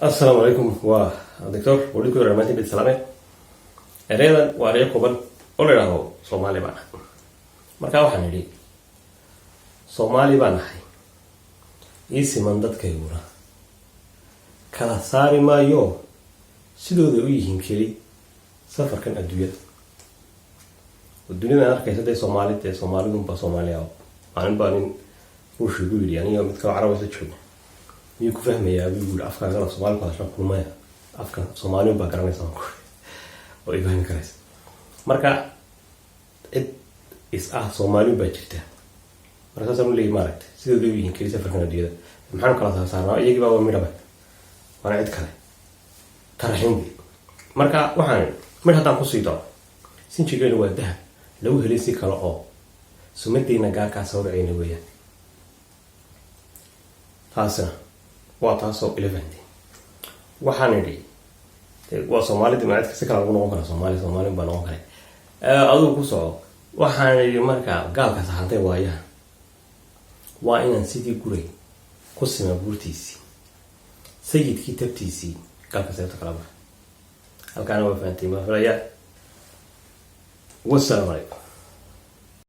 Assalaamu calaykum, waa doctor Waliid ku dhamaantiin bid salaame. Ereyadan waa ereyo kooban oo la idhaahdo "Soomaali baan ahay". Marka waxaan idhi: Soomaali baan ahay, ii siman dadkayguna, kala saari maayo, sidooday u yihiin keli safarkan adduunyada. Oo dunida aan arkaysa dee Soomaali, dee Soomaalidunbaa Soomaaliya. Maalin baa nin Ruush igu yidhi, aniga mid kaloo Carab isla joogna, "Miyuu ku fahmayaa?" buu yidhi, "afkaagala Soomaali ku hadashaan kulmaya, afka Soomaali baa garanaysa," baan ku oo i fahmi karaysa. Marka cid is ah Soomaali baa jirta. Marka saasaan u leeyahy, maaragtay, sidooda u yihiin keli safarkan adduunyada, maxaanu kala saarsaarnaa? Iyagii baa midhaba, waana cid kale taraxindi. Marka waxaan idhi mid haddaan kusii daro: sinjigeenu waa dahab lagu helay si kale oo sumadeyna gaarkaa sawraceyna weeyaan. Taasina waa taasoo ila fahanteen. Waxaan idhi waa Soomaalida, ma cid si kale lagu noqon kara Soomaali? Soomaali baa noqon kara, adigu ku soco. Waxaan idhi marka gaalka saxantay waayaha waa inaan sidii guray ku sima buurtiisii, sayidkii tabtiisii, gaalka seebta kala baxa. Halkaana waa fahanteen baa filaya. Wasalaamu calaykum.